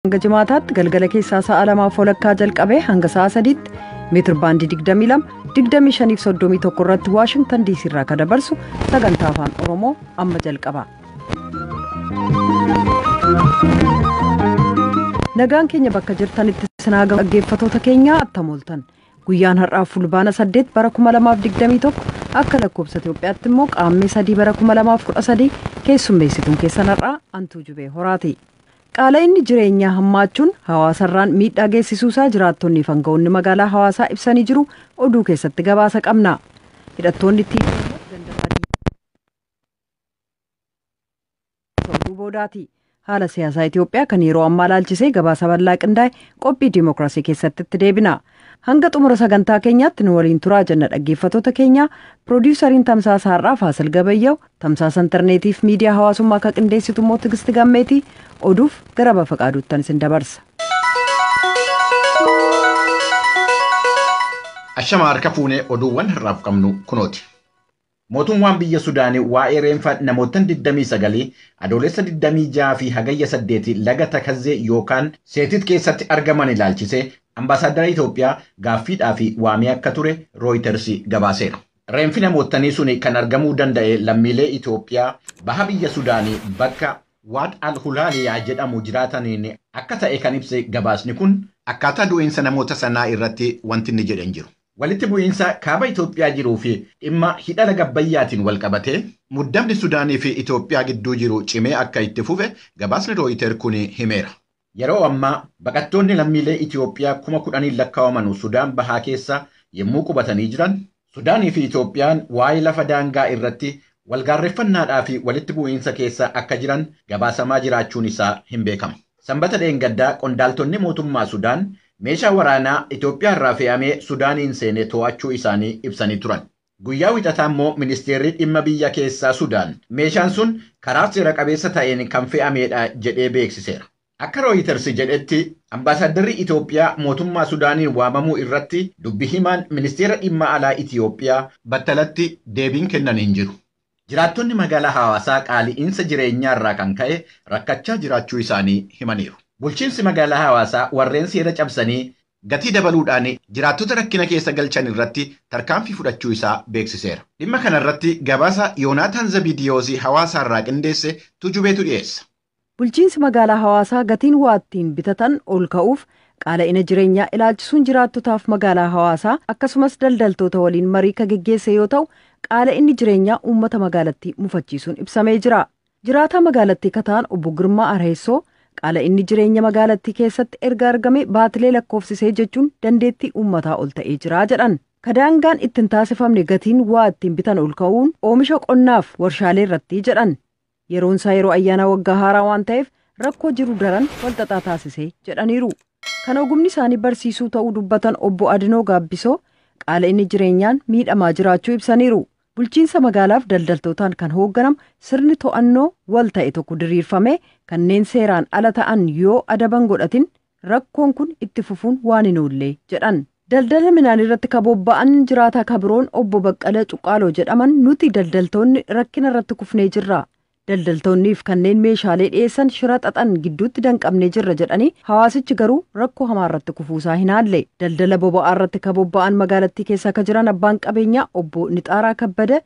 Hanga jimaataatti galgala keessaa sa'a 2:30 jalqabee hanga sa'a 3tti meetir baandii 22 25 31 irratti Waashingtan DC irraa kan dabarsu sagantaa afaan Oromoo amma jalqaba. Nagaan keenya bakka jirtanitti sinaa dhaggeeffattoota keenya attam ooltan. Guyyaan har'aa fulbaana 8 bara 2021 akka lakkoofsa Itoophiyaatti immoo qaammee 3 bara 2013 keessummeessituun keessan har'aa Antuu Jubee Horaati. Qaala'inni jireenyaa hammaachuun hawaasarraan miidhaa geessisuusaa jiraattonni fi aangawoonni magaalaa hawaasaa ibsanii jiru oduu keessatti gabaasa qabna. Hidhattoonni ganda baadiyyaa oduu boodaati. Haala siyaasaa Itoophiyaa kan yeroo ammaa ilaalchisee gabaasa bal'aa qindaa'e qophii dimookiraasii keessatti itti deebina. Hanga xumura sagantaa keenyaatti nu waliin turaa jenna dhaggeeffattoota keenya. Piroodiwusariin Tamsaasa Har'aa Faasil Gabayyaw, Tamsaasa Intarneetiif miidiyaa hawaasummaa akka qindeessitu immoo Tigisti Gammeetii oduuf gara bafa qaaduuttan isin dabarsa. Ashama harka fuunee oduuwwan har'aaf qabnu kunooti. Mootummaan biyya Sudaanii waa'ee reenfa namoota 29 adoolessa 26 fi hagayya 8 laga Takazzee yookaan Seetit keessatti argaman ilaalchise ambaasaadara Itoophiyaa gaaffiidhaa fi waamee akka ture Rooyiters gabaaseera. Reenfi namootanii sun kan argamuu danda'e lammiilee Itoophiyaa baha biyya Sudaanii bakka Waad al-Hulaaliyaa jedhamu jiraataniin akka ta'e kan ibse gabaasni kun akkaataa du'iinsa namoota sanaa irratti wanti inni jedhan jiru. Walitti bu'iinsa kaaba Itoophiyaa jiruu fi dhimma hidha laga Abbayyaatiin wal qabatee muddamni Sudaanii fi Itoophiyaa gidduu jiru cimee akka itti fufe gabaasni Rooyiter kun himeera. Yeroo ammaa baqattoonni lammiilee Itoophiyaa 10,000 lakkaa'aman Sudaan bahaa keessa yommuu qubatanii jiran Sudaanii fi Itoophiyaan waa'ee lafa daangaa irratti walgaarreeffannaadhaa fi walitti bu'iinsa keessa akka jiran gabaasamaa jiraachuun isaa hin beekamu. Sanbata dheengaddaa qondaaltonni mootummaa Sudaan meeshaa waraanaa Itoophiyaa irraa fe'amee Sudaaniin seenee to'achuu isaanii ibsanii turan. Guyyaa wixataa immoo ministeerri dhimma biyya keessaa Sudaan meeshaan sun karaa seera qabeessa ta'een kan fe'amedha jedhee beeksiseera. Akka Rooyiters jedhetti ambaasaaddarri Itoophiyaa mootummaa Sudaaniin waamamuu irratti dubbi himaan ministeera dhimma alaa Itoophiyaa battalatti deebiin kennan hin jiru. Jiraattonni magaalaa hawaasaa qaali'iinsa jireenyaa irraa kan ka'e rakkachaa jiraachuu isaanii himaniiru. Bulchiinsi magaalaa hawaasaa warreen seera cabsanii gatii dabaluudhaan jiraattota rakkina keessa galchan irratti tarkaanfii fudhachuu isaa beeksiseera. Dhimma kanarratti gabaasa Yoonaataan Zabidiyoosii hawaasaarraa qindeesse Tujubeetu dhiyeessa. Bulchiinsi magaalaa hawaasaa gatiin waa ittiin bitatan ol ka'uuf qaala'ina jireenyaa ilaalchisuun jiraattotaaf magaalaa hawaasaa akkasumas daldaltoota waliin marii kan geggeesse yoo ta'u qaala'inni jireenyaa uummata magaalattii mufachiisuun ibsamee jira. Jiraataa magaalattii kataan obbo Girmaa Arheessoo qaala'inni jireenya magaalattii keessatti erga argame baatilee lakkoofsisee jechuun dandeettii uummataa ol ta'ee jira jedhan. Kadaangaan ittiin taasifamne gatiin waa ittiin bitan ol ka'uun oomisha qonnaaf warshaalee irratti jedhan. Yeroon isaa yeroo ayyaana waggaa haaraa waan ta'eef rakkoo jiru daran walxaxaa taasisee jedhaniiru. Kan ogumni isaanii barsiisuu ta'uu dubbatan obbo Adinoo Gaabbisoo qaala'inni jireenyaan miidhamaa jiraachuu ibsaniiru. Bulchiinsa magaalaaf daldaltootaan kan hoogganamu sirni to'annoo wal ta'e tokko diriirfamee kanneen seeraan ala ta'an yoo adaban godhatin rakkoon kun itti fufuun waan hin oolle jedhan. Daldala midhaan irratti kan bobba'an jiraataa kabiroon obbo Baqqalee Cuqqaaloo jedhaman nuti daldaltoonni rakkina irratti kufnee jirra. Daldaltoonniif kanneen meeshaalee dhiyeessan shira xaxan gidduutti danqamnee jirra jedhanii hawaasichi garuu rakkoo hamaa irratti kufuusaa hin haalle. Daldala boba'aa irratti kan bobba'an magaalattii keessa akka jiran abbaan qabeenyaa obbo Nixaaraa Kabbada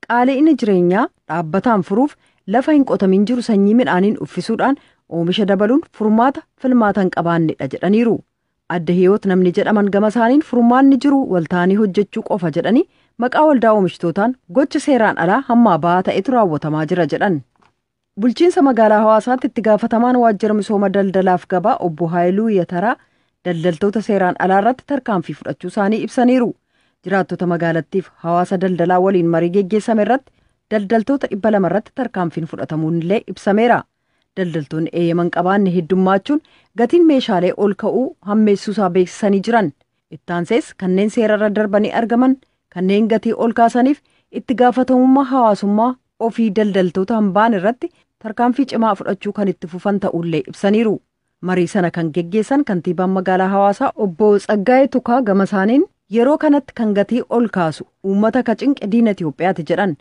qaala'ina jireenyaa dhaabbataan furuuf lafa hin qotamin jiru sanyii midhaaniin uffisuudhaan oomisha dabaluun furmaata filmaata hin qabaannedha jedhaniiru. Adda Hiyoot namni jedhaman gama isaaniin furmaanni jiru waltaanii hojjechuu qofa jedhanii maqaa waldaa oomishtootaan gocha seeraan alaa hammaa ba'aa ta'etu raawwatamaa jira jedhan. Bulchiinsa magaalaa hawaasaatti itti gaafatamaan waajjira misooma daldalaaf gabaa obbo Haayiluu Yataraa daldaltoota seeraan alaa irratti tarkaanfii fudhachuu isaanii ibsaniiru. Jiraattota magaalattiif hawaasa daldalaa waliin marii geggeessame irratti daldaltoota 200 irratti tarkaanfiin fudhatamuun illee ibsameera. Daldaltoonni eeyyaman qabaanne heddummachuun gatiin meeshaalee ol ka'uu hammeessuusaa beeksisanii jiran. Ittaansees kanneen seerarra darbanii argaman kanneen gatii ol kaasaniif itti gaafatamummaa hawaasummaa ofii daldaltoota hambaan irratti tarkaanfii cimaa fudhachuu kan itti fufan ta'ullee ibsaniiru. Marii sana kan geggeessan kantiibaan magaalaa hawaasaa obbo Tsaggaayee Tukaa gama isaaniin yeroo kanatti kan gatii ol kaasu uummata ka cinqe diina Itoophiyaati jedhan.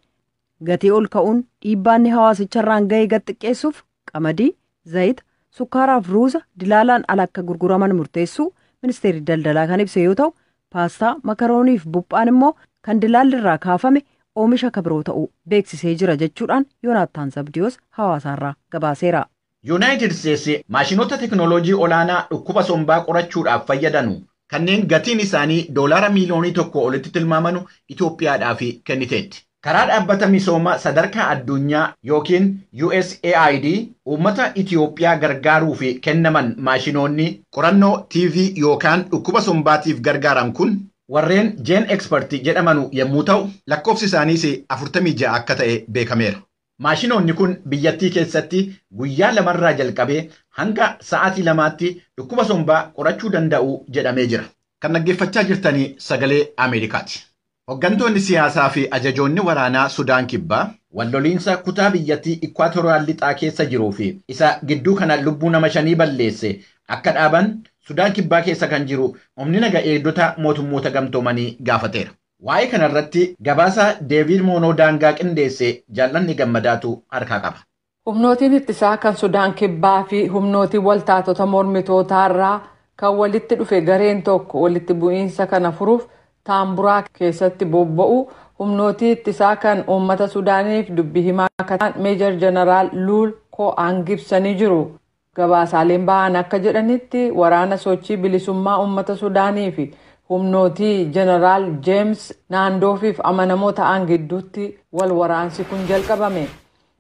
Gatii ol ka'uun dhiibbaanni hawaasicharraan ga'ee gad xiqqeessuuf qamadii, zayita, sukkaaraaf ruuza dilaalaan ala akka gurguraman murteessuu ministeerri daldalaa kan ibse yoo ta'u, paastaa, makarooniif buphaan immoo kan dilaalli kaafame oomisha kabiroo ta'uu beeksisee jira jechuudhaan Yoonaattaan Zabdiyoos Hawaasaarraa gabaaseera. Yuunaayitid Isteetsi maashinoota teknooloojii olaanaa dhukkuba sombaa qorachuudhaaf fayyadanu kanneen gatiin isaanii $1 miiliyoonii olitti tilmaamanu Itoophiyaadhaaf kenniteetti. Karaa dhaabbata misoomaa sadarkaa addunyaa yookiin USAID uummata Itoophiyaa gargaaruuf kennaman maashinoonni qorannoo TB yookaan dhukkuba sombaatiif gargaaran kun warreen GeneXpert jedhamanu yommuu ta'u, lakkoofsi isaaniis 46 akka ta'e beekameera. Maashinoonni kun biyyattii keessatti guyyaa 2rraa jalqabee hanga sa'aatii 2tti dhukkuba sombaa qorachuu danda'u jedhamee jira. Kan dhaggeeffachaa jirtanii Sagalee Ameerikaati. Hooggantoonni siyaasaa fi ajajoonni waraanaa Sudaan Kibbaa walloliinsa kutaa biyyattii Ikwaatoraal lixaa keessa jiruu fi isa gidduu kana lubbuu nama 5 balleesse akka dhaaban Sudaan Kibbaa keessa kan jiru humni naga eegdota Mootummoota Gamtoomanii gaafateera. Waa'ee kanarratti gabaasa Deevid Moonoo daangaa qindeesse Jaallanni Gammadaatu harkaa qaba. Humnootiin ittisaa kan Sudaan Kibbaa fi humnootiin waltaatota mormitootaarraa kan walitti dhufe gareen tokko walitti bu'iinsa kana furuuf Taamburaa keessatti bobba'u, humnootii ittisaa kan uummata Sudaaniif dubbi himaa akka ta'an Meejar Jeneraal Luul Ko'aan ibsanii jiru. Gabaasaaleen ba'an akka jedhanitti, waraana sochii bilisummaa uummata Sudaanii fi humnootii Jeneraal Jeems Naandoofiif amanamoo ta'an gidduutti wal waraansi kun jalqabame.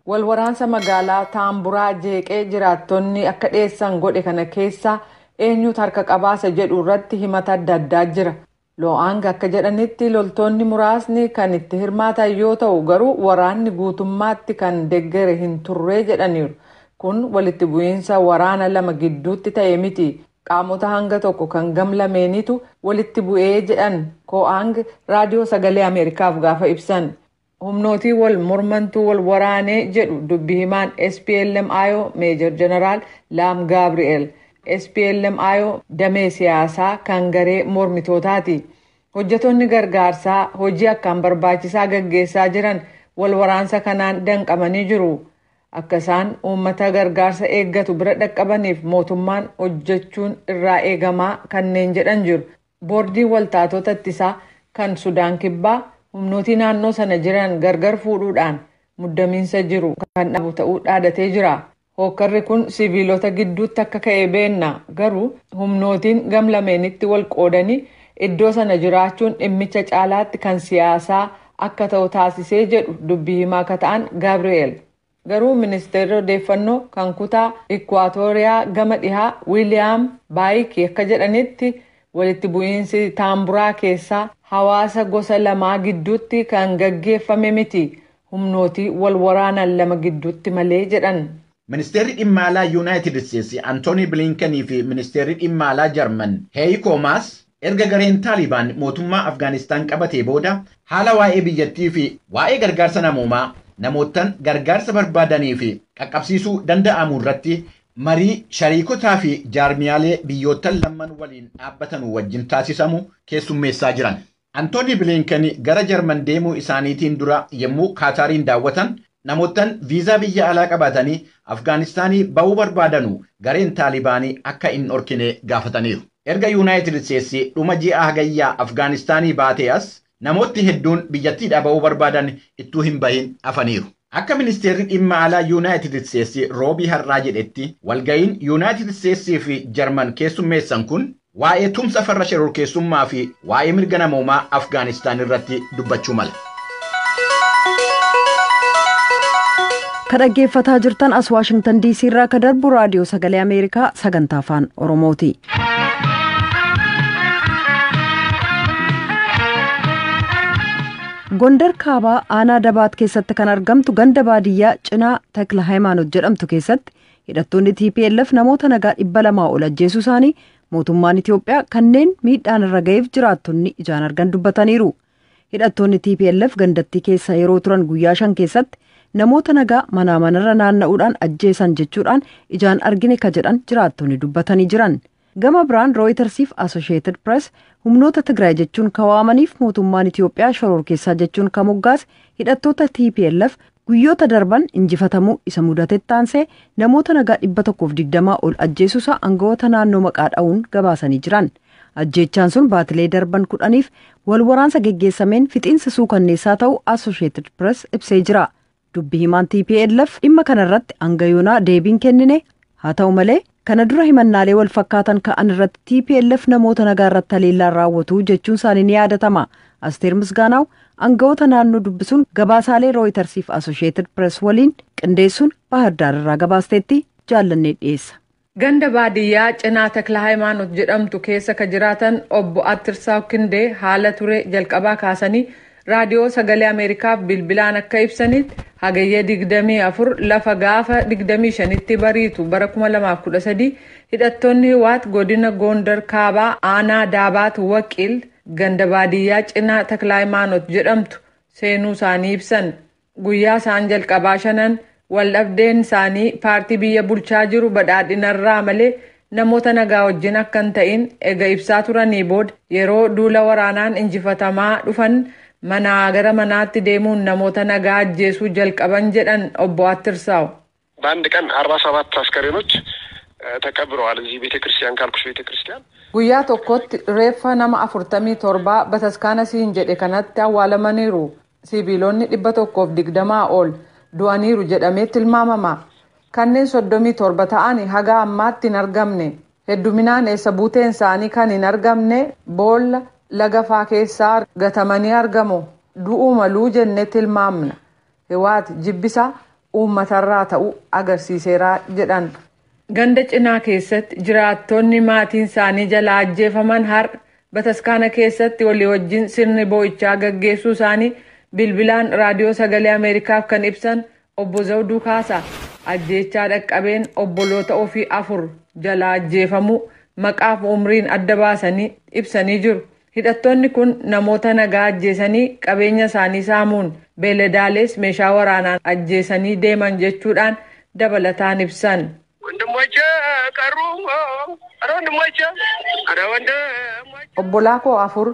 Wal waraansa magaalaa Taamburaa jeeqee jiraattonni akka dheessan godhe kana keessa eenyutu harka qabaasa jedhu irratti himata adda addaa jira. Loo'aang akka jedhanitti, loltoonni muraasni kan itti hirmaatan yoo ta'u, garuu waraanni guutummaatti kan deggere hin turree jedhaniiru. Kun walitti bu'iinsa waraana lama gidduutti ta'e miti. Qaamota hanga tokko kan gam lameenitu walitti bu'ee jedhan Ko'aang Raadiyoo Sagalee Ameerikaaf gaafa ibsan. Humnootii wal mormantuu wal waraanee jedhu dubbi himaan SPLM-IO Meejor Jeneraal Laam Gaabri'eel. SPLM-IO damee siyaasaa kan garee mormitootaati. Hojjetoonni gargaarsaa hojii akkaan barbaachisaa gaggeessaa jiran wal waraansa kanaan danqamanii jiru. Akka isaan uummata gargaarsa eeggatu bira dhaqqabaniif mootummaan hojjechuun irraa eegamaa kanneen jedhan jiru. Boordiin waltaatota ittisaa kan Sudaan Kibbaa humnootii naannoo sana jiran gargar fuudhuudhaan muddamiinsa jiru kan dhaabu ta'uu dhaadatee jira. Hookkarri kun siviilota gidduutti akka ka'e beenna, garuu humnootiin gam lameenitti wal qoodanii iddoo sana jiraachuun dhimmicha caalaatti kan siyaasaa akka ta'u taasisee jedhu dubbii himaa akka ta'an Gaabri'eel. Garuu ministeerri odeeffannoo kan kutaa Ikwaatooriyaa gama dhihaa Wiiliyaam Baayik akka jedhanitti, walitti bu'iinsi Taamburaa keessaa hawaasa gosa lamaa gidduutti kan gaggeeffame miti, humnootii wal waraanan lama gidduutti malee jedhan. Ministeerri dhimma alaa Yuunaayitid Isteetsi Antoonii Biliinkenii fi ministeerri dhimma alaa Jarman Heeyikoo Maas erga gareen Taalibaan mootummaa Afgaanistaan qabatee booda haala waa'ee biyyattii fi waa'ee gargaarsa namoomaa namoottan gargaarsa barbaadanii fi qaqqabsiisuu danda'amu irratti marii shariikotaa fi jaarmiyaalee biyyoottan lamman waliin dhaabbatan wajjin taasisamu keessummeessaa jiran. Antoonii Bilinken gara Jarman deemuu isaaniitiin dura yommuu Kaataariin daawwatan, namoottan viizaa biyya alaa qabaatanii Afgaanistaanii ba'uu barbaadanu gareen Taalibaanii akka hin dhorkine gaafataniiru. Erga Yuunaayitid Isteetsi dhuma ji'a Hagayyaa Afgaanistaanii baatee as namooti hedduun biyyattiidhaa ba'uu barbaadan ittuu hin bahin hafaniiru. Akka ministeerri dhimma alaa Yuunaayitid Isteetsi Roobii har'aa jedhetti, walga'iin Yuunaayitid Isteetsii fi Jarman keessummeessan kun waa'ee tumsa farra shororkeessummaa fi waa'ee mirga namoomaa Afgaanistaan irratti dubbachuu mala. Ka dhaggeeffataa jirtan as Waashingtan DC irraa ka darbu Raadiyoo Sagalee Ameerikaa sagantaa Afaan Oromooti. Gondar kaabaa aanaa Dabaat keessatti kan argamtu ganda baadiyyaa Cinaa Takla Hayimaanot jedhamtu keessatti hidhattoonni TPLF namoota nagaa 200 ol ajjeesuu isaanii mootummaan Itiyoophiyaa, kanneen miidhaan irra ga'eef jiraattonni ijaan argan dubbataniiru. Hidhattoonni TPLF gandattii keessa yeroo turan guyyaa 5 keessatti namoota nagaa manaa manarra naanna'uudhaan ajjeesan jechuudhaan ijaan argine ka jedhan jiraattonni dubbatanii jiran. Gama biraan Rooyitersiif Associated Press humnoota Tigraay jechuun ka waamaniif mootummaan Itiyoophiyaa shororkeessaa jechuun ka moggaase hidhattoota TPLF Guyyoota darban injifatamuu isa mudatetti aansee namoota nagaa 120 ol ajjeesuusaa aangawoota naannoo maqaa dha'uun gabaasanii jiran. Ajjeechaan sun baatilee darban 10f wal waraansa geggeessameen fixiinsa suukanneessaa ta'uu Associated Press ibsee jira. Dubbi himaan TPLF dhimma kanarratti hanga yoonaa deebiin kennine. Haa ta'u malee, kana dura himannaalee wal fakkaatan ka'an irratti TPLF namoota nagaa irratti haleellaan raawwatu jechuun isaanii ni yaadatama. Asteer Misgaanaaw aangawoota naannoo dubbisuun gabaasaalee Rooyitersiif Associated Press waliin qindeessuun Baahir irraa gabaasteetti, Jaallannee dhiyeessa. Ganda baadiyyaa cinaa Takla Hayimaanot jedhamtu keessa ka jiraatan obbo Attirsaa Kindee haala ture jalqabaa kaasanii Raadiyoo Sagalee Ameerikaaf bilbilaan akka ibsanitti, Hagayyee 24 lafa gaafa 25tti bariitu bara 2013 hidhattoonni Hiwaat godina Gondar Kaabaa, aanaa Daabaat Waqiil, ganda baadiyyaa cinaa Takla Hayimaanot jedhamtu seenuu isaanii ibsan. Guyyaa isaan jalqabaa shanan waldhabdeen isaanii paartii biyya bulchaa jiru Badhaadhinarraa malee namoota nagaa wajjin akka hin ta'in ega ibsaa turanii booda, yeroo duula waraanaan injifatamaa dhufan manaa gara manaatti deemuun namoota nagaa ajjeesuu jalqaban jedhan obbo Attirsaaw. በአንድ ቀን 47 አስከሬኖች ተቀብረዋል። እዚህ ቤተ ክርስቲያን ካልኩሽ ቤተ ክርስቲያን Guyyaa tokkotti reeffa nama 47 bataskaana siin jedhe kanatti awwaalamaniiru. Sibiilonni 120 ol du'aniiru jedhamee tilmaamama. Kanneen 37 ta'an haga ammaatti hin argamne. Hedduminaan eessa buuteen isaanii kan hin argamne boolla laga faa keessaa gatamanii argamu. Du'uu maluu jennee tilmaamna. Hiwaat jibbisa uummatarraa ta'uu agarsiiseera jedhan. Ganda Cinaa keessatti jiraattonni maatiin isaanii jalaa ajjeefaman har'a bataskaana keessatti walii wajjin sirni boo'ichaa gaggeessuu isaanii bilbilaan Raadiyoo Sagalee Ameerikaaf kan ibsan obbo Zawduu Kaasaa, ajjeechaa dhaqqabeen obboloota ofii afur jalaa ajjeefamuu maqaaf umriin adda baasanii ibsanii jiru. Hidhattoonni kun namoota nagaa ajjeesanii qabeenya isaanii saamuun beeladaalees meeshaa waraanaan ajjeesanii deeman jechuudhaan dabalataan ibsan. ወንድሞቼ ቀሩ። ኧረ ወንድሞቼ፣ ኧረ ወንድሞቼ። Obbolaa koo afur,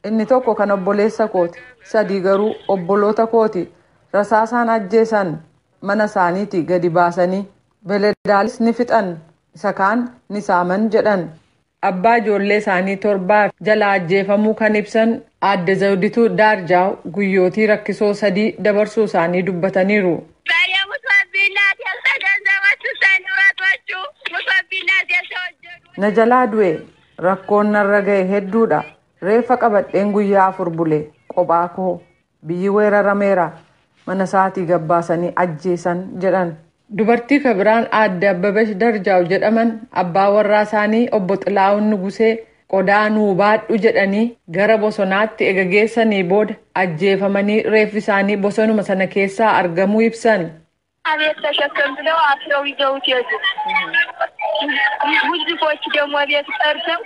inni tokko kan obboleessa kooti, sadii garuu obboloota kooti. Rasaasaan ajjeesan, mana isaaniitii gadi baasanii beeladaalis ni fixan, isa kaan ni saaman jedhan. Abbaa ijoollee isaanii torbaa jalaa ajjeefamuu kan ibsan aadde Zawdituu Daarjaaw guyyootii rakkisoo 3 dabarsuu isaanii dubbataniiru. በሬ ሙቶብኝ እናቴ፣ ገንዘባችሁ ንብረቶቹ ሙቶብኝ እናቴ ተወደዱ። Na jalaa du'e, rakkoon narra ga'e hedduudha. Reeffa qabadheen guyyaa 4 bule qophaa koo. Biyyi weerarameera. Mana isaatii gabbaasanii ajjeesan jedhan. Dubartii kabiraan aadde Abbabesh Darjaaw jedhaman abbaa warraa isaanii obbo Xilaa'uun Nugusee qodaa nuu baadhu jedhanii gara bosonaatti ega geessanii booda ajjeefamanii reeffi isaanii bosonuma sana keessaa argamuu ibsan. አቤት ተሸከም ብለው አስረው ይዘውት ሄዱ። ውዝፎች ደግሞ ቤት ጠርተው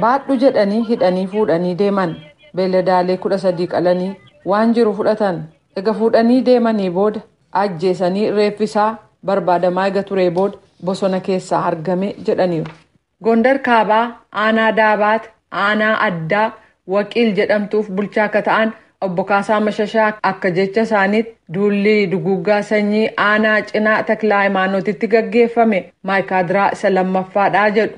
Baadhu jedhanii hidhanii fuudhanii deeman. Beelladaalee 13 qalanii waan jiru fudhatan. Ega fuudhanii deemanii booda ajjeesanii reeffi isaa barbaadamaa ega turee booda bosona keessaa argame jedhaniiru. Gondar Kaabaa, aanaa Daabaat, aanaa addaa Waqiil jedhamtuuf bulchaa akka ta'an obbo Kaasaa Mashashaa akka jecha isaaniitti, duulli duguuggaa sanyii aanaa Cinaa Taklaa Hayimaanootitti gaggeeffame Maayikaadiraa isa lammaffaadha jedhu.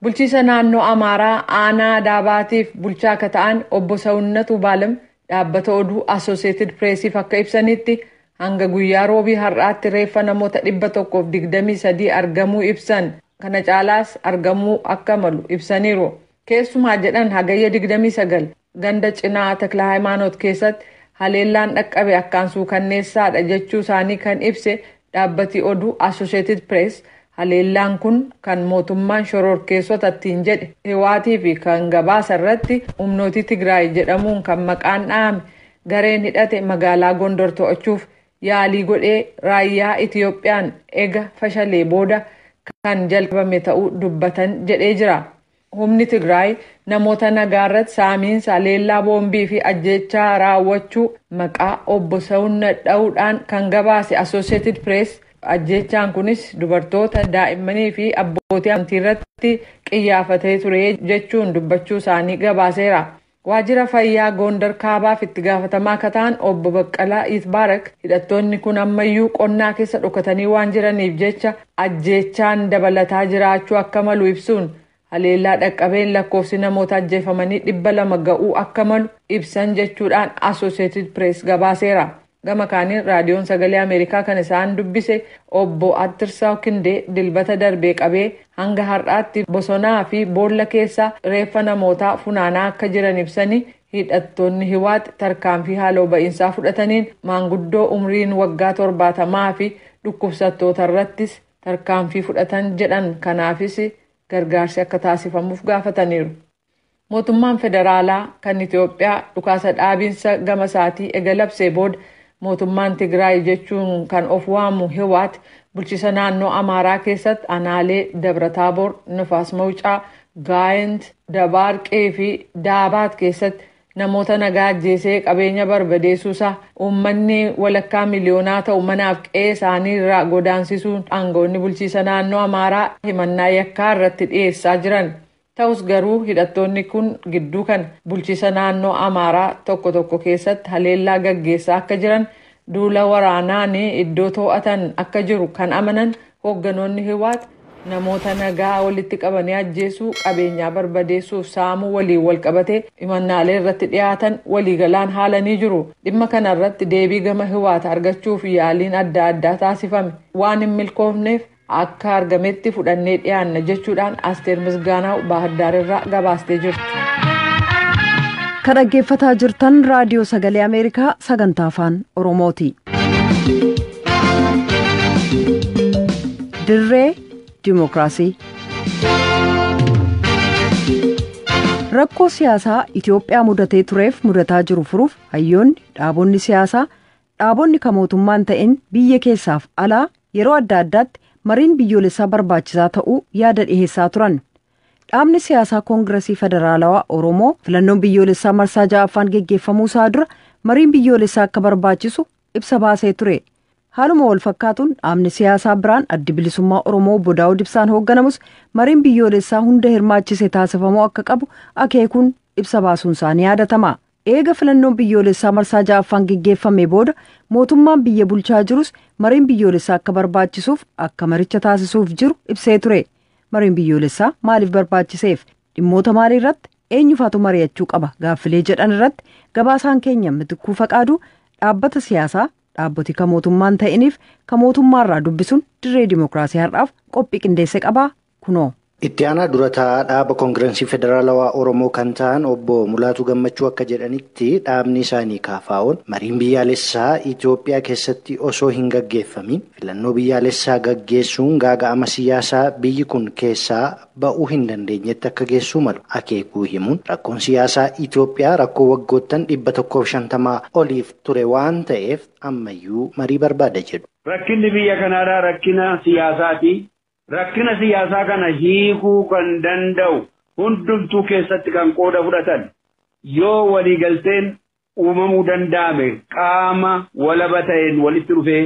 Bulchiisa naannoo Amaaraa, aanaa Daabaatiif bulchaa akka ta'an obbo Sawunnatu Baalam dhaabbata oduu Associated Pressiif akka ibsanitti, hanga guyyaa Roobii har'aatti reeffa namoota 123 argamuu ibsan. Kana caalaas argamuu akka malu ibsaniiru. Keessumaa jedhan, Hagayya 29 ganda Cinaa Takla Hayimaanoot keessatti haleellaan dhaqqabe akkaan suukanneessaadha jechuu isaanii kan ibse dhaabbati oduu Associated Press, haleellaan kun kan mootummaan shororkeessota ittiin jedhe Hiwaatii fi kan gabaasa irratti humnootii Tigraay jedhamuun kan maqaan dhahame gareen hidhate magaalaa Gondor to'achuuf yaalii godhee raayyaa Itiyoophiyaan ega fashalee booda kan jalqabame ta'uu dubbatan jedhee jira. Humni Tigraay namoota nagaa irratti saamiinsa, haleellaa boombii fi ajjeechaa raawwachuu maqaa obbo Sawunnat dha'uudhaan kan gabaase Associated Press, ajjeechaan kunis dubartoota, daa'immanii fi abbootii amantii irratti qiyyaafatee ture jechuun dubbachuu isaanii gabaaseera. Waajjira fayyaa Gondar Kaabaaf itti gaafatamaa akka ta'an obbo Baqqalaa Itbaarak hidhattoonni kun ammayyuu qonnaa keessa dhokatanii waan jiraniif jecha ajjeechaan dabalataa jiraachuu akka malu ibsuun haleellaa dhaqqabeen lakkoofsi namoota ajjeefamanii 200 ga'uu akka malu ibsan jechuudhaan Associated Press gabaaseera. Gama kaaniin raadiyoon sagalee Ameerikaa kan isaan dubbise obbo Attirsaa Kindee dilbata darbee qabee hanga har'aatti bosonaa fi boolla keessa reeffa namootaa funaanaa akka jiran ibsanii hidhattoonni Hiwaat tarkaanfii haaloo ba'iinsaa fudhataniin maanguddoo umriin waggaa 70 fi dhukkubsattoota irrattis tarkaanfii fudhatan jedhan kanaafis gargaarsi akka taasifamuuf gaafataniiru. Mootummaan federaalaa kan Itoophiyaa dhukaasa dhaabiinsa gama isaatii ega labsee booda mootummaan Tigraay jechuun kan of waamu Hiwaat bulchiisa naannoo Amaaraa keessatti aanaalee Dabra Taaboor, Nufaas Mawucaa, Gaayent, Dabaarqee fi Daabaat keessatti namoota nagaa ajjeesee qabeenya barbadeessuusaa uummanni walakkaa miliyoonaa ta'u manaaf qe'ee isaanii irraa godaansisuun aangawoonni bulchiisa naannoo Amaaraa himannaa yakkaa irratti dhiyeessaa jiran. Ta'us garuu hidhattoonni kun gidduu kana bulchiisa naannoo Amaaraa tokko tokko keessatti haleellaa gaggeessaa akka jiran duula waraanaan iddoo to'atan akka jiru kan amanan hoogganoonni Hiwaat namoota nagaa walitti qabanii ajjeesuu qabeenyaa barbadeessuuf saamuu waliin walqabatee himannaalee irratti dhiyaatan waliigalaan haalanii jiru. Dhimma kana irratti deebii gama Hiwaat argachuuf yaaliin adda addaa taasifame waan hin milkoofneef akka argametti fudhannee dhiyaanna jechuudhaan Asteer Misgaanaaw Baahirdaar irraa gabaastee jirti. Kan dhaggeeffataa jirtan raadiyoo sagalee Ameerikaa sagantaa afaan Oromooti. Dirree Dimookiraasii. Rakkoo siyaasaa Itoophiyaa mudatee tureef mudataa jiru furuuf hayyoonni dhaabonni siyaasaa dhaabonni kan mootummaan ta'in biyya keessaaf alaa yeroo adda addaatti mariin biyyoolessaa barbaachisaa ta'uu yaada dhiheessaa turan. Dhaabni siyaasaa Koongiresii Federaalawaa Oromoo filannoon biyyoolessaa marsaa 6ffaan geggeeffamuu isaa dura mariin biyyoolessaa akka barbaachisu ibsa baasee ture. Haaluma wal fakkaatuun dhaabni siyaasaa biraan addi bilisummaa Oromoo obbo Daawud Ibsaan hoogganamus mariin biyyoolessaa hunda hirmaachise taasifamuu akka qabu akeekuun ibsa baasuun isaanii yaadatama. Eega filannoon biyyoolessaa marsaa 6ffaan geggeeffame booda mootummaan biyya bulchaa jirus mariin biyyoolessaa akka barbaachisuuf akka maricha taasisuuf jiru ibsee ture. Mariin biyyoolessaa maaliif barbaachiseef dhimmoota maalii irratti eenyufaatu mari'achuu qaba gaaffilee jedhan irratti gabaasaan keenya Mitikkuu Faqaaduu dhaabbata siyaasaa dhaabbotii kan mootummaan ta'iniif kan mootummaarraa dubbisuun dirree dimookiraasii har'aaf qophii qindeesse qabaa kunoo. Itti aanaa dura taa'aa dhaaba Koongiresii Federaalawaa Oromoo kan ta'an obbo Mulaatuu Gammachuu akka jedhanitti dhaabni isaanii KFO'n mariin biyyaalessaa Itoophiyaa keessatti osoo hin gaggeeffamin filannoo biyyaalessaa gaggeessuun gaaga'ama siyaasaa biyyi kun keessaa ba'uu hin dandeenyetti akka geessuu malu akeekuu himuun rakkoon siyaasaa Itoophiyaa rakkoo waggoottan 150 oliif ture waan ta'eef ammayyuu marii barbaada jedhu. Rakkinni biyya kanaadhaa rakkina siyaasaati. Rakkina siyaasaa kana hiikuu kan danda'u hundumtuu keessatti kan qooda fudhatan yoo waliigalteen uumamuu danda'ame qaama walaba ta'een walitti dhufee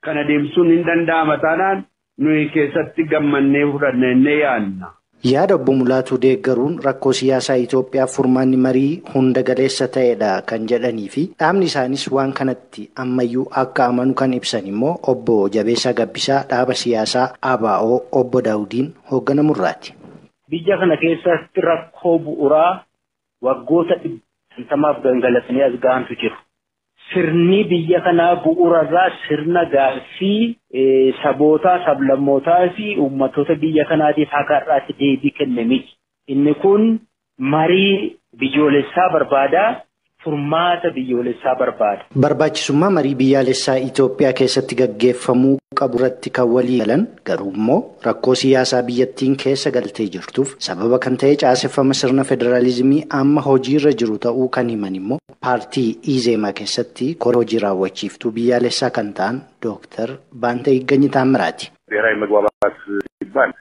kana deemsuun hin danda'ama taanaan nuyi keessatti gammannee fudhannee yaadna. Yaada obbo Mulaatuu deeggaruun rakkoo siyaasaa Itoophiyaaf furmaanni marii hunda galeessa ta'edha kan jedhanii fi dhaabni isaanis waan kanatti ammayyuu akka amanu kan ibsan immoo obbo Jabeessaa Gabbisaa dhaaba siyaasaa ABO obbo Daawudiin hoogganamurraati. Biyya kana keessatti rakkoo bu'uuraa waggoota 50 gangalatanii as gahantu jiru. Sirni biyya kanaa bu'uurarraa sirna gaaffii sabootaa, sablammootaa fi uummattoota biyya kanaatiif akka har'aatti deebii kenne miti. Inni kun marii biyyoolessaa barbaada, furmaata biyyoolessaa barbaada. Barbaachisummaa marii biyyaalessaa Itoophiyaa keessatti gaggeeffamuu qabu irratti kan walii galan garuu immoo rakkoo siyaasaa biyyattiin keessa galtee jirtuuf sababa kan ta'e caaseffama sirna federaalizimii amma hojiirra jiru ta'uu kan himan immoo paartii Izeemaa keessatti koree hojii raawwachiiftuu biyyaalessaa kan ta'an Dooktar Baantee Higganyi Taammiraati. ብሔራዊ መግባባት ሲባል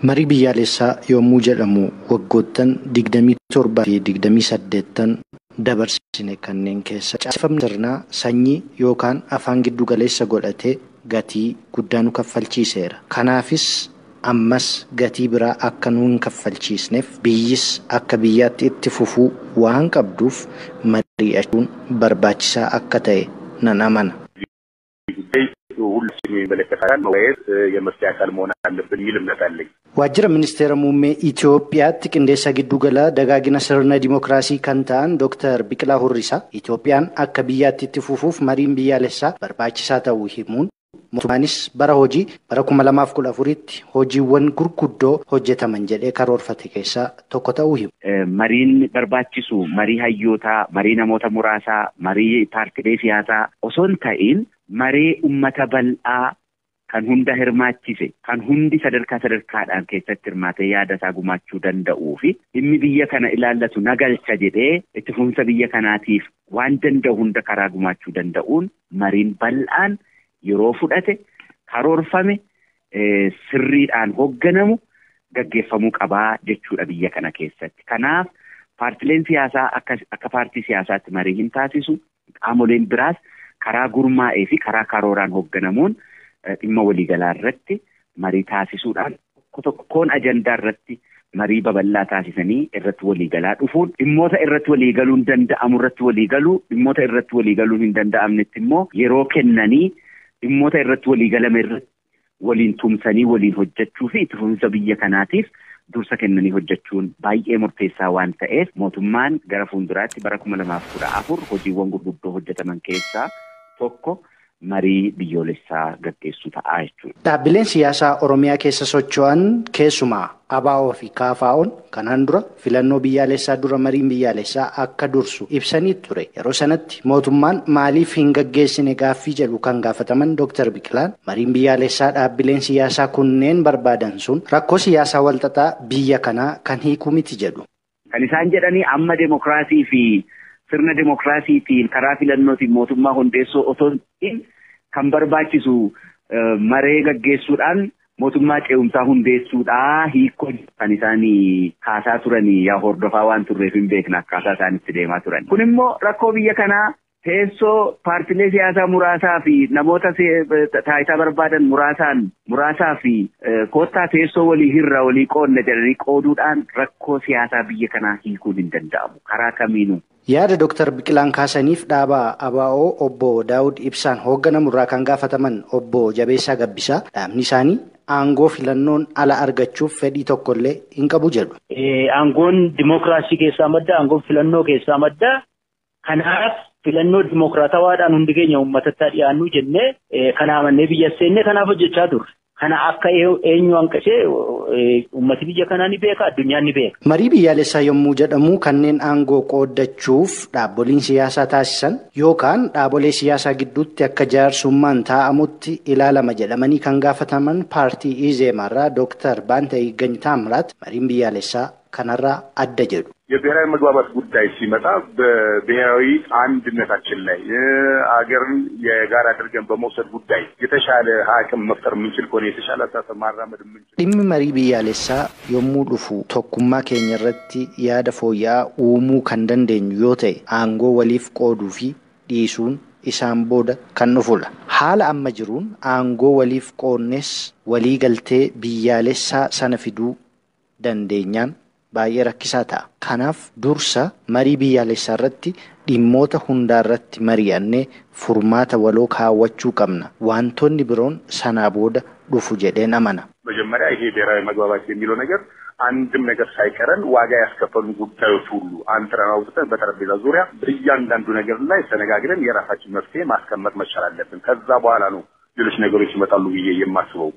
Marii biyyaalessaa yommuu jedhamu waggoottan 27 fi 28 dabarsine kanneen keessa caaseffamni sirnaa sanyii yookaan afaan giddu galeessa godhatee gatii guddaa nu kaffalchiiseera. Kanaafis Ammas gatii biraa akka nu hin kaffalchiisneef biyyis akka biyyaatti itti fufuu waan qabduuf mari'achuun barbaachisaa akka ta'e nan amana. Waajjira Ministeera Muummee Itoophiyaatti qindeessaa giddugala dagaagina sirna dimookiraasii kan ta'an Dr. Biqilaa Hurrisaa Itoophiyaan akka biyyaatti itti fufuuf mariin biyyaalessaa barbaachisaa ta'uu himuun mootummaanis bara hojii bara 2014tti hojiiwwan gurguddoo hojjetaman jedhee karoorfate keessaa tokko ta'uu himu. Mariin barbaachisu marii hayyootaa, marii namoota muraasaa, marii paartiilee siyaasaa osoo hin ta'in marii uummata bal'aa kan hunda hirmaachise, kan hundi sadarkaa sadarkaadhaan keessatti hirmaatee yaada isaa gumaachuu danda'uu fi dhimmi biyya kana ilaallatu nagalcha jedhee itti fufinsa biyya kanaatiif waan danda'u hunda karaa gumaachuu danda'uun mariin bal'aan yeroo fudhate karoorfame sirriidhaan hoogganamu gaggeeffamuu qabaa jechuudha biyya kana keessatti. Kanaaf paartileen siyaasaa akka paartii siyaasaatti marii hin taasisu. Qaamoleen biraas karaa gurmaa'ee fi karaa karooraan hoogganamuun dhimma waliigalaa irratti marii taasisuudhaan tokko tokkoon ajandaa irratti marii babal'aa taasisanii irratti waliigalaa dhufuun dhimmoota irratti waliigaluun danda'amu irratti waliigaluu, dhimmoota irratti waliigaluun hin danda'amnetti immoo yeroo kennanii dhimmoota irratti waliigalame irratti waliin tumsanii waliin hojjechuu fi itti fufinsa biyya kanaatiif dursa kennanii hojjechuun baay'ee murteessaa waan ta'eef mootummaan gara fuulduraatti bara 2014 hojiiwwan gurguddoo hojjetaman keessaa tokko marii biyyoolessaa gaggeessuu ta'a jechuudha. Dhaabbileen siyaasaa Oromiyaa keessa socho'an keessumaa ABO fi KFO'n kanaan dura filannoo biyyaalessaa dura mariin biyyaalessaa akka dursu ibsanii ture. Yeroo sanatti mootummaan maaliif hin gaggeessine gaaffii jedhu kan gaafataman Dr. Biqilaan mariin biyyaalessaa dhaabbileen siyaasaa kunneen barbaadan sun rakkoo siyaasaa walxaxaa biyya kanaa kan hiiku miti jedhu. Kan isaan jedhanii amma demokiraasii fi sirna demokiraasiitiin karaa filannootiin mootummaa hundeessuu otoo kan barbaachisu maree gaggeessuudhaan mootummaa ce'umsaa hundeessuudhaa hiikoo kan isaan kaasaa turanii yaa hordofaa waan turreef hin beekna akkaataa isaan itti deemaa turan. Kun immoo rakkoo biyya kanaa teessoo paartilee siyaasaa muraasaa fi namoota taayitaa barbaadan muraasaa fi koottaa teessoo walii hirra walii qoodna jedhanii qooduudhaan rakkoo siyaasaa biyya kanaa hiikuun hin danda'amu karaa kamiinuu. Yaada Dr. Biqilaan kaasaniif dhaaba ABO obbo Daawud Ibsaan hoogganamurraa kan gaafataman obbo Jabeessaa Gabbisaa dhaabni isaanii aangoo filannoon ala argachuuf fedhii tokkollee hin qabu jedhu. Aangoon dimookiraasii keessaa madda, aangoon filannoo keessaa madda. Kanaaf filannoo dimookiraatawaadhaan hundi keenya uummatatti dhiyaannu jennee kana amannee biyya seennee kanaaf hojjechaa turre. Kana akka eenyu hanqisee uummati biyya kanaa ni beeka, addunyaan ni beeka. Marii biyyaalessaa yommuu jedhamu kanneen aangoo qooddachuuf dhaaboliin siyaasaa taasisan yookaan dhaabolee siyaasaa gidduutti akka jaarsummaan taa'amutti ilaalama jedhamanii kan gaafataman paartii Izeemarraa Dr. Baantee Ganyitaamraat mariin biyyaalessaa kanarraa adda jedhu. የብሔራዊ መግባባት ጉዳይ ሲመጣ በብሔራዊ አንድነታችን ላይ አገርን የጋራ አድርገን በመውሰድ ጉዳይ የተሻለ አቅም መፍጠር የምንችል ከሆነ የተሻለ አስተሳሰብ ማራመድ የምንችል dhimmi marii biyyaalessaa yommuu dhufu tokkummaa keenya irratti yaada fooyya'aa uumuu kan dandeenyu yoo ta'e aangoo waliif qooduu fi dhiisuun isaan booda kan dhufudha. Haala amma jiruun aangoo waliif qoodnes walii galtee biyyaalessaa sana fiduu dandeenyaan baay'ee rakkisaa ta'a. Kanaaf dursa marii biyyaalessaa irratti dhimmoota hundaa irratti mari'annee furmaata waloo kaawwachuu qabna. Wantoonni biroon sanaa booda dhufu jedheen amana. መጀመሪያ ይሄ ብሔራዊ መግባባት የሚለው ነገር አንድም ነገር ሳይቀረን ዋጋ ያስከፈሉን ጉዳዮች ሁሉ አንጥረን አውጥተን በጠረጴዛ ዙሪያ በእያንዳንዱ ነገር ላይ ተነጋግረን የራሳችን መፍትሄ ማስቀመጥ መቻል አለብን። ከዛ በኋላ ነው ሌሎች ነገሮች ይመጣሉ ብዬ የማስበው።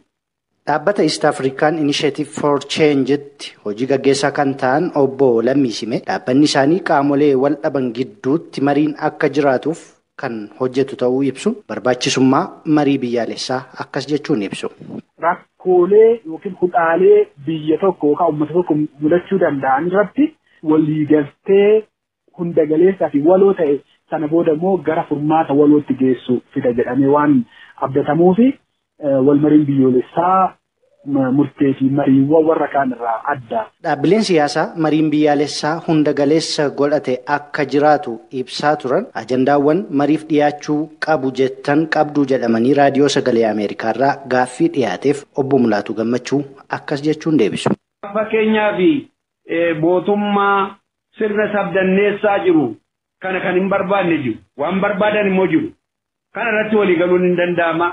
Dhaabbata East African Initiative for Change'tti hojii gaggeessaa kan ta'an obbo Lammii Simee dhaabbanni isaanii qaamolee wal dhaban gidduutti mariin akka jiraatuuf kan hojjetu ta'uu ibsu barbaachisummaa marii biyyaalessaa akkas jechuun ibsu. Rakkoolee yookiin hudhaalee biyya tokko yookaan uummata tokko mudachuu danda'an irratti waliigaltee hunda galeessaa fi waloo ta'e sana booda immoo gara furmaata walootti geessu fida jedhamee waan abdatamuufi walmariin biyyoolessaa murtee fi mariiwwan warra kaan irraa adda. Dhaabbileen siyaasaa mariin biyyaalessaa hunda galeessa godhate akka jiraatu ibsaa turan ajandaawwan mariif dhiyaachuu qabu jettan qabdu jedhamanii raadiyoo sagalee Ameerikaarraa gaaffii dhiyaateef obbo Mulaatuu Gammachuu akkas jechuun deebisu. Fakkeenyaaf mootummaa sirna sabdanneessaa jiru kana kan hin barbaanne jiru waan barbaadan immoo jiru kana irratti walii galuun hin danda'ama.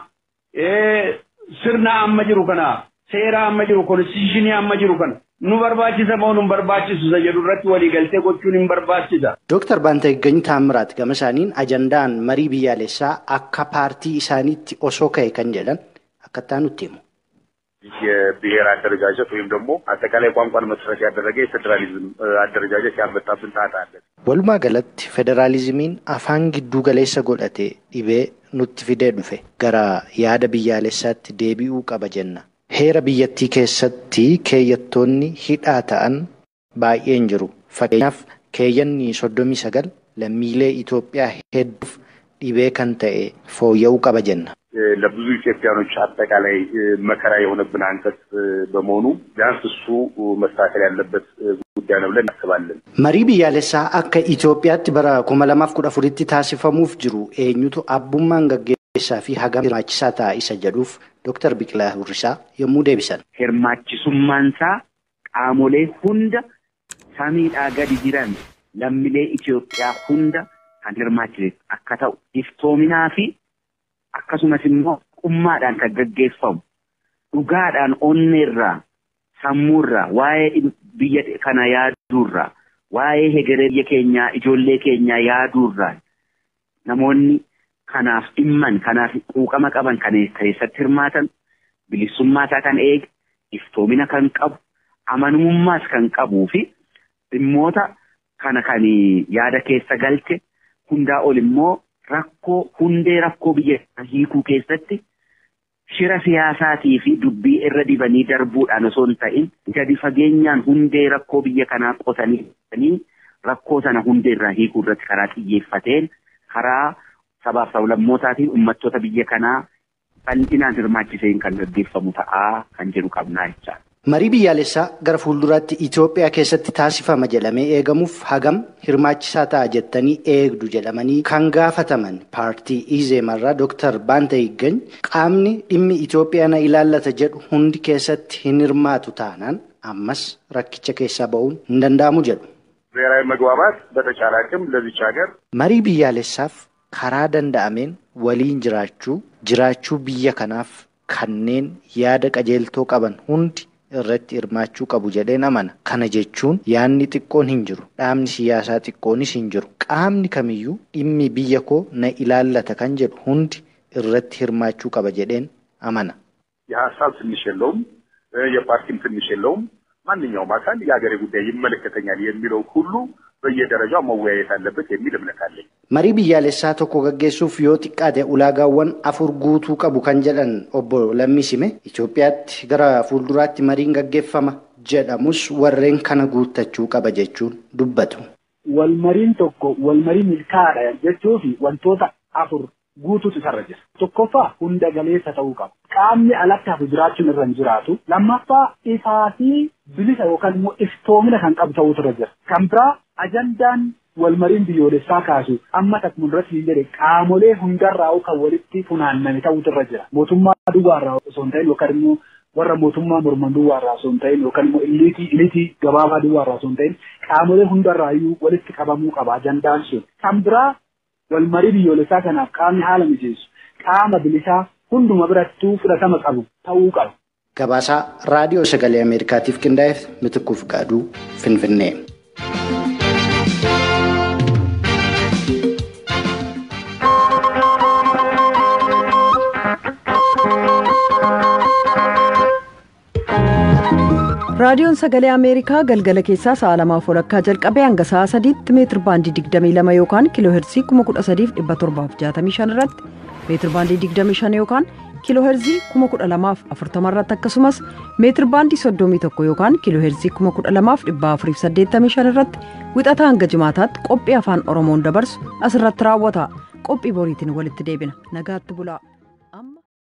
Sirna amma jiru kana seera amma jiru konstitushinii amma jiru kana nu barbaachisa moo nu barbaachisu isa jedhu irratti waliigaltee gochuun hin barbaachisa. Dooktar Baantaagany Taamiraat gama isaaniin ajandaan marii biyyaalessaa akka paartii isaaniitti osoo ka'e kan jedhan akkattaa nutti himu. የብሔር አደረጃጀት ወይም ደግሞ አጠቃላይ ቋንቋን መሰረት ያደረገ የፌዴራሊዝም አደረጃጀት ያመጣብን ጣጣ አለ። Walumaa galatti federaalizimiin afaan gidduu galeessa godhate dhibee nutti fidee dhufe gara yaada biyyaalessaatti deebi'uu qaba jenna. Heera biyyattii keessatti keeyyattoonni hidhaa ta'an baay'een jiru. Fakkeenyaaf keeyyanni 39 lammiilee Itoophiyaa hedduuf dhibee kan ta'e fooyya'uu qaba jenna. ለብዙ ኢትዮጵያኖች አጠቃላይ መከራ የሆነብን አንቀጽ በመሆኑ ቢያንስ እሱ መስተካከል ያለበት ጉዳይ ነው ብለን እናስባለን። Marii biyyaalessaa akka Itoophiyaatti bara 2014tti taasifamuuf jiru eenyutu abbummaan gaggeessaa fi hagam hirmaachisaa ta'a isa jedhuuf Dooktar Biqilaa Hurrisaa yommuu deebisan. Hirmaachisummaansaa qaamolee hunda samiidhaa gadi jiran lammiilee Itoophiyaa hunda kan hirmaachise akka ta'u iftoominaa fi akkasumas immoo qummaadhaan kan gaggeeffamu dhugaadhaan onneerraa sammuurraa waa'ee biyya kana yaaduurraa waa'ee hegeree biyya keenyaa ijoollee keenyaa yaaduurraa namoonni kanaaf dhimman kanaaf quuqama qaban kan keessatti hirmaatan bilisummaa isaa kan eege iftoomina kan qabu amanamummaas kan qabuu fi dhimmoota kana kan yaada keessa galche hundaa ol immoo rakkoo hundee rakkoo biyya hiikuu keessatti shira siyaasaatii fi dubbii irra dibanii darbuudhaan osoo hin ta'in gadi fageenyaan hundee rakkoo biyya kanaa qotanii rakkoo sana hundee irraa hiikuu irratti karaa xiyyeeffateen karaa sabaaf sablammootaatiin uummattoota biyya kanaa bal'inaan hirmaachiseen kan gaggeeffamu ta'aa kan jedhu qabnaa jechaadha. Marii biyyaalessaa gara fuulduraatti Itoophiyaa keessatti taasifama jedhamee eegamuuf hagam hirmaachisaa ta'a jettanii eegdu jedhamanii kan gaafataman paartii Izeemarraa Dooktar Baantaagany qaamni dhimmi Itoophiyaa na ilaallata jedhu hundi keessatti hin hirmaatu taanaan ammas rakkicha keessaa ba'uun hin danda'amu jedhu. ብሔራዊ መግባባት በተቻለ አቅም ለዚች ሀገር Marii biyyaalessaaf karaa danda'ameen waliin jiraachuu biyya kanaaf kanneen yaada qajeeltoo qaban hundi irratti hirmaachuu qabu jedheen amana. Kana jechuun yaadni xiqqoon hin jiru. Dhaabni siyaasaa xiqqoonis hin jiru. Qaamni kamiyyuu dhimmi biyya koo na ilaallata kan jedhu hundi irratti hirmaachuu qaba jedheen amana. የሀሳብ ትንሽ የለውም፣ የፓርቲም ትንሽ የለውም። ማንኛውም አካል የሀገሬ ጉዳይ ይመለከተኛል የሚለው ሁሉ በየደረጃው መወያየት አለበት የሚል እምነት አለኝ። Marii biyyaalessaa tokko gaggeessuuf yoo xiqqaate ulaagaawwan afur guutuu qabu kan jedhan obbo Lammii Sime Itoophiyaatti gara fuulduraatti mariin gaggeeffama jedhamus warreen kana guuttachuu qaba jechuun dubbatu. Walmariin tokko walmarii milkaa'aadha jechuufi wantoota afur guutuutu isarra jira. Tokkoffaa hunda galeessa ta'uu qaba. Qaamni alatti hafu jiraachuun irra hin jiraatu. Lammaffaa ifaa fi bilisa yookaan immoo iftoomina kan qabu ta'uutu irra jira. Kan biraa ajandaan walmariin biyyoolessaa kaasu amma takkuma duratti hin jedhe qaamolee hundarraa kan walitti funaanname ta'uutu irra jira. Mootummaa duwwaarraa osoo hin ta'in yookaan immoo warra mootummaa morman duwwaarraa osoo hin ta'in yookaan immoo iliitii gabaabaa duwwaarraa osoo hin ta'in qaamolee hundarraayyuu walitti qabamuu qaba ajandaan sun. Kan biraa walmarii biyyoolessaa kanaaf qaamni haala mijeessu qaama bilisaa hunduma birattuu fudhatama qabu ta'uu qaba. Gabaasaa Raadiyoo Sagalee Ameerikaatiif qindaa'eef Mitikkuu Fiqaaduu Finfinnee. Raadiyoon Sagalee Ameerikaa galgala keessaa sa'a 2:30 jalqabee hanga sa'a 3tti meetir baandii 22 yookaan kiiloo heerzii 13765 irratti meetir baandii 25 yookaan kiiloo heerzii 12040 irratti akkasumas meetir baandii 31 yookaan kiiloo heerzii 12485 irratti wixataa hanga jimaataatti qophii afaan Oromoon dabarsu asirratti raawwata. Qophii boriitiin walitti deebina. Nagaatti bulaa.